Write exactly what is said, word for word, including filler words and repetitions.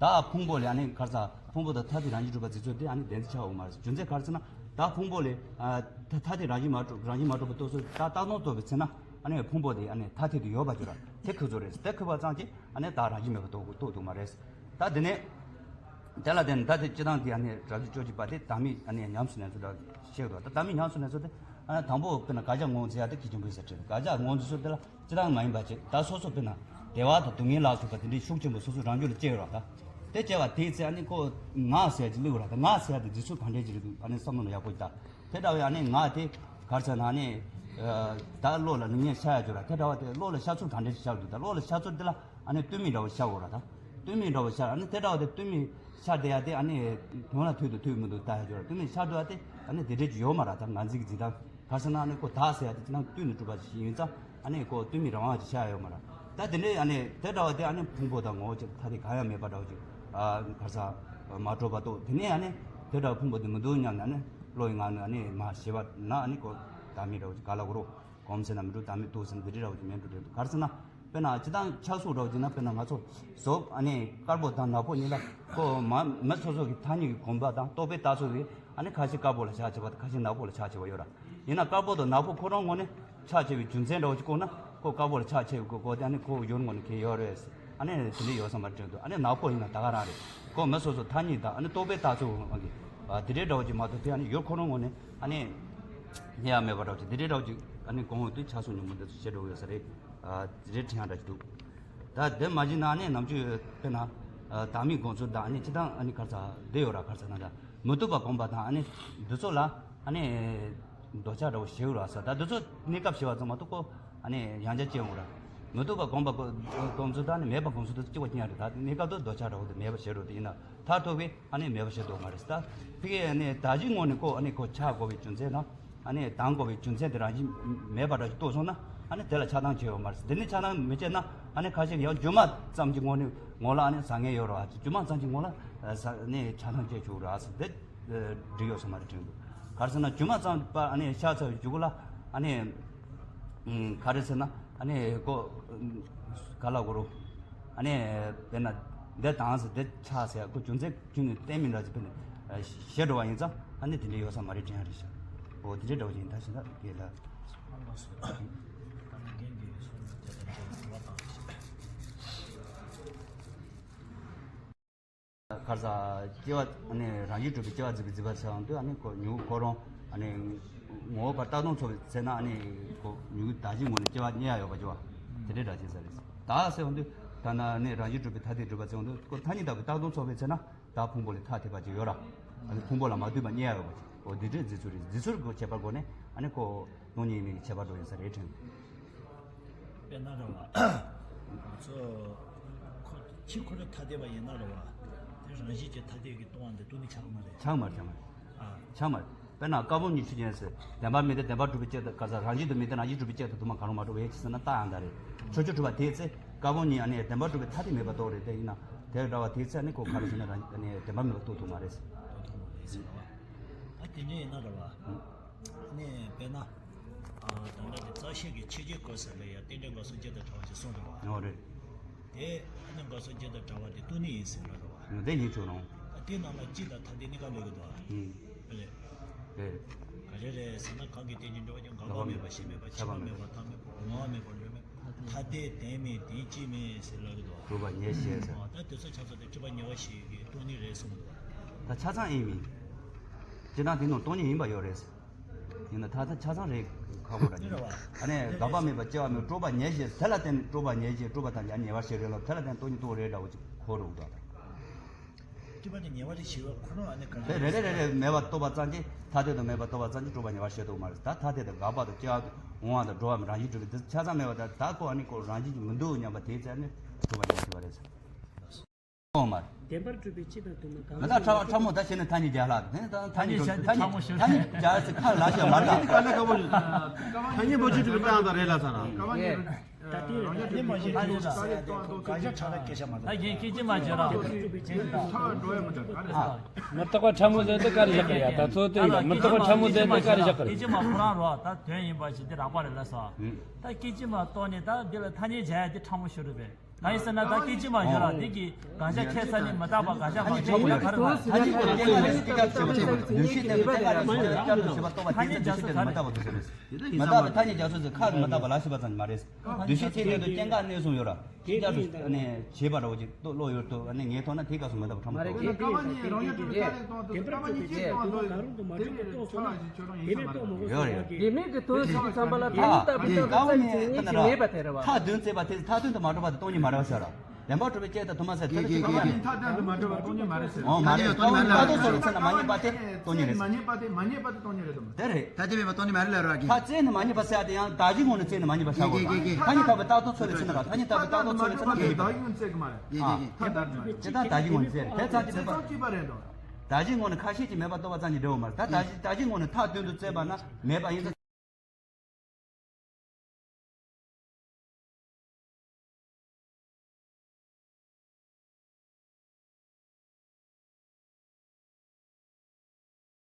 ད་ཕུང་པོ་ལས་ཨ་ནི་ག་རེ་ཟ། ཕུང་པོ་དང་ཐ་དད་རང་བཞིན་གྲུབ་པ་འཛིན་ཚུལ་དེ་ཨ་ནི་བདེན་འཛིན་ཆགས་འོང་མ་རེད། རྒྱུ་མཚན་ག་རེ་ཟེར་ན། ད་ཕུང་པོ་ལས་ཨ་ཐ་ཐ་དད་རང་བཞིན་མ་གྲུབ། རང་བཞིན་མ་གྲུབ་པ་རྟོགས་ཚུལ་ད་བཏགས་སྟོང་རྟོགས་པའི་ཚེ་ན་ཨ་ནི་ཕུང་པོ་དེ་ཨ་ནི་ཐ་དད་དུ་ཡོད་པར་འགྱུར་ར། དེ་ཁོ་ཚོ་རེད། དེ་ཁོ་པ་ཙམ་གྱིས་ཨ་ནི་ད་རང་བཞིན་མེད་པར་རྟོགས་རྟོགས་ཐུབ་མ་རེད། ད་དེ་ནས་དེ་ལ་བརྟེན་ནས་ད་དེ་སྤྱི་བཏང་དེ་ཨ་ནི་རབ་བྱེད་བཅུ་གཅིག་པ་དེ་བདག་མེད་ཨ་ནི་ཉམས་སུ་ལེན་ཚུལ་ལ་བཤད་འདུག་ད་བདག་མེད་ཉམས་སུ་ལེན་ཚུལ་དེ་ཨ་ནི་དང་པོ་དཔེར་ན་དགག་བྱ་ངོ་བོ་འཛིན་ཡ་དེ་ཁེ་ཆེན་པོ་ཟེར་བྲིས། དགག་བྱ་ངོ་བོ་འཛིན་ཚུལ་དེ་ལ་སྤྱི་བཏང་མ་ཡིན་པ་ཅིག་ད་སོ་སོ་དཔེར་ན་བདེ་བ་དང་སྡུག་བསྔལ་ལ་སོགས་པ་དེ་འདྲའི་ཤུགས་ཆེན་པོ་སོ་སོ་རང་རྒྱུད་ལ་སྐྱེ་རོགས་ད། དེ་སྐྱེ་བ་དེའི་ཚེ་ཨ་ནི་ཁོ་ངག་ཟེར་ཡ་ཅིག་བླུགས་ར། ད་ངག་ཟེར་ཡ་དེ་འཛིན་ཚུལ་གང་འདྲ་ཅིག་རེད་འདུག་ཨ་ནི་བསམ་བློ་ཡག་པོ་ཅིག་ད། དེ་འདྲ་བའི་ཨ་ནི་ངག་དེ་ག་རེ་ཟེར་ན་ཨ་ནི་ད་བློ་ལ་ནི་ངས་ཤར་ཡ་ཅིག་ར། དེ་འདྲ་བ་དེ་བློ་ལ་ཤར་ཚུལ་གང་འདྲ་ཅིག་ཤར་འདུག་ད་བློ་ལ་ཤར་ཚུལ་དེ་ལ་ཨ་ནི་སྟོད་སྨད་འདྲ་བོ་ཤར་དགོས་ར། ད་སྟོད་སྨད་འདྲ་བོ་ཤར། ཨ་ནི་དེ་འདྲ་བ་དེ་སྟོད་སྨད་ཤར་བསྡད་ཡ་དེ་ཨ་ནི་དོན་ལ་འཐུས་འདུག་འཐུས་མི་འདུག་ལྟ་ཡ་ཅིག་ར། སྟོད་སྨད་ཤར་འདུག་ཡ་དེ་ཨ་ནི་དེ་འདྲ་ཅིག་ཡོད་མ་ར། ད་ང་ཚོའི་གི་འཛིན་སྟངས། ག་རེ་ཟེར་ན་ཨ་ནི་ཁོ་བདག་ཟེར་ཡ་དེ་ཅི་ན་བཏུས་ནས་གྲུབ་པ་ཞིག་ཡིན་ཙང་ཨ་ནི་ཁོ་བཏུས་མེད་རང་དབང་ཅིག་ཆགས་ཡོད་མ་རེད། ད་དེ་འདྲའི་ཨ་ནི་དེ་འདྲ་བ་དེ་ཨ་ནི་ཕུང་པོ་དང་ངོ་བོ་ཅིག་ཐ་དད་གང་ཡང་མེད་པ་འདྲ་བོ་ཅིག་ཨ་ག་རེ་ཟེར་མ་གྲུབ་པ་རྟོགས། དེ་ནས་ཨ་ནི་དེ་འདྲ་ཕུང་པོ་དེ་མི་འདུག་སྙམ་ནས་ཨ་ནི་བློ་ཡི་ངང་ནས་ཨ་ནི་མ་ཤེས་པ་ན་ཨ་ནི་ཁོ་བདག་མེད་འདྲ་བོ་ཅིག་ག་ལ་གོ་རོ་གོམས་ཟེར་ན་མི་འགྲོ། བདག་མེད་རྟོགས་ཟེར་ན་འདི་འདྲ་བ་ཅིག་མེད་འགྲོ་འདྲ་འདུག་ག་རེ་ཟེར་ན། དཔེར་ན་སྤྱིར་བཏང་ཆགས་སོགས་འདྲ་བོ་ཅིག་ན། དཔེར་ན་ང་ཚོ་གཟུགས་ཨ་ནི་དཀར་པོ་དང་ནག་པོ་གཉིས་ལ་ཁོ་མ་མི་སོ་སོ་གི་ཐ་སྙད་ཀྱི་གོམས་པ་དང་རྟོག་པས་བཏགས་ཚོད་ཀྱིས་ཨ་ནི་ཁ་ཤས་དཀར་པོ་ལ་ཆགས་ཆེ་བ་དང་ཁ་ཤས་ནག་པོ་ལ་ཆགས་ཆེ་བ་ཡོད་ར། ཡིན་ན་དཀར་པོ་དང་ནག་པོ་ཁོ་རང་ངོས་ནས་ཆགས་ཆེ་བའི་རྒྱུ་མཚན་འདྲ་བོ་ཅིག་བཀོད་ན་ཁོ་དཀར་པོ་ལ་ཆགས་ཆེ་བའི་གོ་དེ་ཨ་ནི་ཁོ་ཡུལ་ངོས་ནས་ཁེལ་ཡོད་རེད། ཨ་ནི་དེ་འདྲ་ཡོད་ས་མ་རེད་དྲན་འདུག་ཨ་ནི་ནག་པོ་ཡིན་ན་ད་ག་རང་རེད། ཁོ་མི་སོ་སོ་ཐ་སྙད་དང་ཨ་ནི་རྟོག་པས་བཏགས་ཚོད་ཀྱིས་ཨ་དེ་འདྲའི་འདྲ་བོ་ཅིག་མ་གཏོགས་དེ་ཨ་ནི་ཡུལ་ཁོ་རང་ངོས་ནས་ཨ་ནི་རྙེད་ཡ་མེད་པ་འདྲ་བོ་ཅིག་དེ་འདྲའི་འདྲ་བོ་ཅིག་ཨ་ནི་གོང་འོག་དུ་ཆགས་སོང་ཉུང་མོ་འདི་ཚོ་བཤད་འགྲོ་གི་ཡོད་ས་རེད། ཨ་དེ་འདྲའི་དྲན་ཡ་འདྲ་ཅིག་འདུག་ད་དེ་མ་གཞི་ན་ཨ་ནི་ནམ་རྒྱུན་དཔེར་ན་ཨ་བདག་མེད་དགོངས་ཚུལ་དང་ཨ་ནི་སྤྱིར་བཏང་ཨ་ནི་ག་རེ་ཟེར་འདི་ཡོད་ར། ག་རེ་ཟེར་ན་ད་མི་རྟོག་པ་སྒོམ་པ་དང་ཨ་ནི་འདི་ཚོ་ལ་ཨ་ནི་འདོད་ཆགས་འདྲ་བོ་ཞེ་དྲག་ཟེར། ད་འདི་ཚོ་གནས་སྐབས་ཞེ་བ་ཙམ་མ་གཏོགས་ཁོ་ཨ་ནི་ཡང་བསྐྱར་སྐྱེ་འོང་ར། མི་རྟོག་པ་སྒོམ་པ་སྒོམ་ཚུལ་དང་ཨ་ནི་མེད་པ་སྒོམ་ཚུལ་དེ་གཅིག་པ་གཅིག་རྐྱང་རེད། ད་གནས་སྐབས་དུ་འདོད་ཆགས་འདྲ་བོ་དེ་མེད་པ་ཞེ་དྲག་དེ་ཡིན་ན་མཐར་ཐུག་པའི་ཨ་ནི་མེད་པ་ཞིག་འདུག་མ་རེད་ད། ཕ་གི་ཨ་ནི་བདག་གཞན་ངོས་ནས་ཁོ་ཨ་ནི་ཁོ་ཆགས་དགོས་པའི་རྒྱུ་མཚན་དང་ཨ་ནི་ལྡང་དགོས་པའི་རྒྱུ་མཚན་དེ་རང་བཞིན་མེད་པ་འདྲ་ཞིག་རྟོགས་སོང་ན་ཨ་ནི་དེ་ལ་ཆགས་སྡང་བྱེད་ཡོད་མ་རེད། དེ་ནི་ཆགས་སྡང་མི་བྱེད་ན་ཨ་ནི་ཁ་ཤས་ཀྱིས་ཡང་སྒྱུ་མ་ཙམ་གྱི་ངོ་ནས་ངོ་ལ་ཨ་ནི་བཟང་ངན་ཡོད་རེད་བ། སྒྱུ་མ་ཙམ་གྱི་ངོ་ལ་ཨ་ཟ་ནི་ཆགས་སྡང་སྐྱེ་ཆོག་རེད་བ་ཟེར་དེ་འགྲིག་ཡོད་ས་མ་རེད་དྲན་འདུག་ག་རེ་ཟེར་ན་སྒྱུ་མ་ཙམ་པ་ཨ་ནི་ཤར་ཚར་བའི་མཇུག་ལ་ཨ་ནི་ག་རེ་ཟེར་ན་ཨ་ནི་ཁོ་ག་ལ་གོ་རུ། ཨ་ནི་དཔེར་ན་འདི་དང་ཟེར་འདི་ཆགས་ཟེར་ཁོ་རྒྱུ་མཚན་ཁྱོན་ནས་བསྟན་མི་འདྲ་ཅིག་དཔེར་ན་ཞེ་དྲག་པ་ཡིན་ཙང་ཨ་ནི་དེ་འདྲ་ཡོད་ས་མ་རེད་དྲན་ཡ་རེད་ཤག་འོ་དེ་འདྲའི་འདྲ་བ་ཅིག་ཡིན་ད་ཞེ་ན་དེ་ལ། ག་རེ་ཟ་སྐྱེ་བ་ནི་རང་བཞིན་གྲུབ་པའི་སྐྱེ་བ་འཛིན་པའི་འཛིན་པ་ཆགས་འོང་དུས་ཨ་ནི་ཁོ་མྱུ་གུ་ཁོ་རང་ཨ་ནི་ངོ་བོ་བར་བཏགས་སྟོང་ཚོགས་པའི་ཚེ་ན་ཨ་ནི་ཁོ་མྱུ་གུ་བདག་གཞན་ངོས་ནས་སྐྱེ་བ་རྙེད་ཡ་ཡོད་པ་ཅིག་བ་དེ་འདྲའི་སྒྲ་ཅན་ས་རེད། ད་ཟེར་འོང་དུས་ཐ་ན་ནི་རང་བཞིན་གྲུབ་པའི་ཐ་དད་གྲུབ་པ་ཟེར་འོང་དུས་ཁོ་ཐ་སྙད་བཏགས་པའི་བཏགས་སྟོང་ཚོགས་པའི་ཚེ་ན་བདག་ཕུང་པོ་ལས་ཐ་དད་པ་ཅིག་ཡོད་ར། ཨ་ནི་ཕུང་པོ་ལ་མ་ལྟོས་པ་རྙེད་ཡ་ཡོད་པ་ཅིག་འོ་འདི་འདྲའི་འཛིན་ཚུལ་རེད། འཛིན་ཚུལ་གྱི་ཁྱད་པར་སྒོ་ནས་ཨ་ནི་ཁོ་སྟོང་ཉིད་ཡིན་མིན་གྱི་ཁྱད་པར་འགྲོ་ཡིན་ས་རེད་དྲན། དཔེར་ན་རེད་བ། ང་ཚོ་ཁོ་ཁྱི་ཁོ་རང་ཐ་དད་པ་ཡིན་ན་རེད་བ། དེ་རང་བཞིན་གྱིས་ཐ་དད་ཀྱི་སྟོང་བ་འདི་སྟོང་ཉིད་ཆགས་མ་རེད། ཆགས་མ་རེད། ཆགས་མ་རེད། ཨ། ཆགས་མ་རེད། དཔེར་ན་ཀ་བོ་ཉིད་ཆོས་ཅན་ཟེར། བདེན་པར་མི་ལྡན་བདེན་པར་གྲུབ་པའི་གཅིག་དང་ག་ས་རང་བཞིན་དུ་མི་ལྡན་རང་བཞིན་གྲུབ་པའི་གཅིག་དང་དུ་མ་གང་རུང་མ་གྲུབ་པའི་ཕྱིར་ཟེར་ན་རྟགས་ཡང་དག་རེད། ཆོས་ཅན་གྲུབ་པ་དེའི་ཚེ་ཀ་བོ་ཉིད་ཨ་ནི་བདེན་པར་གྲུབ་པའི་ཐ་དད་མེད་པར་རྟོགས་རེད། དེ་ཡིན་ན་དེ་འདྲ་བ་དེའི་ཚེ་ཨ་ནི་ཁོ་ག་རེ་ཟེར་ན་རང་ཨ་ནི་བདེན་པར་མེད་པར་རྟོགས་ཐུབ་མ་རེད། རྟོགས་ཐུབ་མ་རེད་ཟེར་བ། ཨ་དེ་འདྲ་ཡིན་ན་རེད་བ། ཨ་ནི་དཔེར་ན། ཨ་ད་ལྟ་དེ་རྩ་ཤེས་ཀྱི་ཆོས་ཅན་གོ་ཟེར་ལ་ཡ་རྟེན་འབྲེལ་འགོག་སོགས་བརྒྱད་དང་བྲལ་བ་ཞེས་གསུངས་འདུག་བ། ཨོ་རེད། དེ་ཨ་ནི་འགོག་སོགས་བརྒྱད་དང་བྲལ་བ་དེ་སྟོང་ཉིད་ཡིན་ཟེར་ལ་རེད་བ། ཨ་དེ་ཡིན་ཆོག་རུང་། ཨ་དེ་ནང་ལ་སྤྱི་དང་ཐ་དད་གཉིས་ཀ་ལོས་ཀྱི་འདུག་བ། ཨུམ། རེད། རེད། ག་རེ་རེད་ཟེར་ན་གང་གིས་རྟེན་ཅིང་འབྲེལ་བ་ཀྱང་། འགག་པ་མེད་པ་ཞེན་མེད་པ། ཁྱབ་པ་མེད་པ་མཐའ་མེད་པ། ངོ་བ་མེད་པར་ལུས་མེད་པ། ཐ་དད་ལྡན་མིན་ལྡན་གཅིག་མིན་ཟེར་ལབ་ཀྱི་འདུག་བ། གྲུབ་པ་ཉེར་བཞི་ཟེར། ཨ་ད་དེ་ཚོ་ཆ་ཚང་དེ་སྤྲོས་པ་ཉེ་བར་ཞི་བའི་སྟོང་ཉིད་རེད་གསུངས་འདུག་བ། ད་ཆ་ཚང་ཡིན་མིན། སྤྱིར་བཏང་དེ་ནང་སྟོང་ཉིད་ཡིན་པ་ཡོད་རེད། ཡིན་ན་ད་ལྟ་ཆ་ཚང་རེད་ཁག་པོ་ར་ཡིན། རེད་བ། ཨ་ནི་འགག་པ་མེད་པ་སྐྱེ་བ་མེད་སྤྲོས་པ་ཉེར་བཞི་ཟེར་ལ་བརྟེན་ནས་སྤྲོས་པ་ཉེར་བཞི་སྤྲོས་པ་དང་ཡང་ཉེ་བར་ཞི་རེད་ལ་དེ་ལ་བརྟེན་སྟོང་ཉིད་རྟོགས་རེད་འདྲ་བོ་ཅིག་གོ་རུང་འདུག་ད། སྤྲོས་པ་དང་ཉེ་བར་ཞི་བ་ཁོ་རང་ཨ་ནི་ག་རེ་རེ་རེ་རེ་རེ་མེད་པར་རྟོགས་པ་ཙམ་གྱིས་ཐ་དད་དུ་མེད་པར་རྟོགས་པ་ཙམ་གྱིས་སྤྲོས་པ་ཉེ་བར་ཞི་རྟོགས་མ་རེད། ད་ཐ་དད་དུ་འགག་པ་དང་སྐྱེ་བ་དང་འོང་བ་དང་འགྲོ་བ་མི་རང་བཞིན་གྲུབ་པའི་དེ་ཆ་ཚང་མེད་པ་དང་ད་ཁོ་ཨ་ནི་ཁོ་རང་བཞིན་གྱིས་མི་འདུག་སྙམ་པ་དེའི་ཚེ་ཨ་ནི་སྤྲོས་པ་ཉེ་བར་ཞི་བ་རེད་ཟེར། ཨོ་མ། བདེན་པར་གྲུབ་པའི་སྤྱི་དང་དུ་མ་གང་མ་ད་ཕྲ་ཕྲ་མོ་ད་བྱས་ན་ཐ་སྙད་རྒྱག་ལ། ཐ་སྙད་རྒྱག་ཐ་སྙད་ཕྲ་མོ་ཤོད་ཐ་སྙད་རྒྱག་ཟེར་ཁ་ལ་ཞབས་མ་ལ། ཐ་སྙད་པོ་ཅི་གྲུབ་པའི་སྤྱི་དང་རེད་ལ་ཟེར་ན། ད་དེ་རང་ཉིད་མ་ཤེས་ཀྱི་ཡོད་ས་ཡ་དེ་གང་ཤ་ཁྲག་ལ་སྐད་ཆ་མ་ད་གིན་སྐད་ཅི་མ་བརྗོད་ར། མི་རྟག་པ་ཕྲ་མོ་ཟེར་དུས་ག་རེ་བཞག་གི་རེད་ཡ། ད་ཚོ་ལྟོས་ཡིན་ལ། མི་རྟག་པ་ཕྲ་མོ་ཟེར་དུས་ག་རེ་བཞག་གི་རེད། སྐད་ཅི་མ་ཁོ་རང་རོ་ད་དོན་ཡིན་པ་ཞིག་དེ་རག་པ་རེད་ལ་ས། ད་སྐད་ཅི་མ་གཏོགས་ནས་ད་འདི་ལ་ཐ་སྙད་བྱ་ཡ་དེ་ཕྲ་མོ་ཤོད་རེད་པས། གང་ཡིན་ཟེར་ན་ད་སྐད་ཅི་མ་བརྗོད་ར་འདི་གི་དགག་བྱ་འཁྱེར་ས་ནི་མི་རྟག་པ་དགག་བྱ་མ་འཁྱེར་གི་ཡ་ག་རེ་ལ། ཐ་སྙད་ཀྱི་སྐད་ཆ་ལ་སྐད་ཆ་བྱེད་པ་བྱེད་པ་འདུ་ཤེས་ལྡན་པའི་སྐད་ཆ་ལ་སྐད་ཆ་བྱེད་པ་རྟོགས་པ་དེ་ཚེ་འདུ་ཤེས་ལྡན་མི་རྟག་པ་དེ་ཚོ་རེད། མི་རྟག་པ་ཐ་སྙད་རྒྱག་ཚུལ་ཚོས་ཁ་གི་མི་རྟག་པ་ལ་ཞེས་པ་ཙམ་མ་རེད། འདུ་ཤེས་ཚད་ལྡན་དུ་སྐྱེ་འགག་གནས་གསུམ་ཡོད་ར། ཤིན་སྐྱབས་སུ་ཨ་ནི་བྱེད་པ་ར་བ་ཅིག་ཏོ་བློ་ཡོད་དུ་ཨ་ནི་ངའི་ཐོག་ན་དེ་སྐབས་སུ་མི་རྟག་པ་ཕྲ་མོ་མ་རེད་རྟོགས་གི་དགེ་རྒན་གྱིས་གལ་ཏེ་བདེན་པར་གྲུབ་པའི་ཆ་ལས་གཏོང་དུ་ཀ་མ་ཉིད་ཆེས་གཏོང་དུ་དེ་ནས་རྟོགས་སོང་ན་དེ་ནས་རྟོགས་མ་དགོས་ཡོད་རེད། དེ་མིན་གྱི་དོན་ཞིག་གི་ཚང་པ་ལ་ཐ་སྙད་བཏགས་པའི་སྐབས་ཀྱི་ཚིག་གཅིག་མེད་པ་དེ་རེད་བ། མཐའ་དོན་བཙལ་བ་དེ་མཐའ་དོན་དུ་མ་གྲུབ་པ་དེ་སྟོང་ཉིད་མ་རེད་བ་ཟེར་ར། བདེན་པར་གྲུབ་པའི་སྐད་དང་དུ་མ་ཟེར་དེ་ལ་ཅི་གང་ཡིན་མཐའ་དོན་དུ་མ་གྲུབ་པ་སྟོང་ཉིད་མ་རེད་ཟེར། ཨོ་མ་རེད། སྟོང་ཉིད་མ་རེད། མཐའ་དོན་སོགས་ལ་ཚད་ན་མ་ངེས་པ་དེ་སྟོང་ཉིད་རེད། མ་ངེས་པ་དེ་མ་ངེས་པ་དེ་སྟོང་ཉིད་རེད་དམ། དེ་རེད། ད་དེ་མེད་པ་སྟོང་ཉིད་མ་རེད་ལབ་ར་གི། ད་བཙལ་ནས་མ་རྙེད་པ་ཟེར་ཡ་དེ་ཡང་ད་གཞི་ངོས་ནས་བཙལ་ནས་མ་རྙེད་པ་བཞག་དགོས་ར། ཐ་སྙད་བཏགས་པའི་རྟགས་ཐོགས་ཚོད་ལས་ཚིག་ན་ར་ཐ་སྙད་བཏགས་པའི་རྟགས་ཐོགས་ཚོད་ལས་ཚིག་ན་དེ་ཡིན་པ། ད་གཞི་ངོས་ནས་བཙལ་གི་མ་རེད། ཨ། དེ་ད་ད་གཞི་ངོས་ནས་བཙལ་རེད་དེ་ཚ་དེ་ཚོ་ཅི་པ་རེད་དོ། ད་གཞི་ངོས་ནས་ཁ་ཤས་ཀྱིས་མེད་པ་རྟོགས་པ་ཙམ་གྱིས་འགྲིག་འོ་མ་རེད། ད་ད་གཞི་ད་གཞི་ངོས་ནས་མཐའ་དོན་དུ་བཙལ་བ་ན་མེད་པ་ཡིན་ཙང་།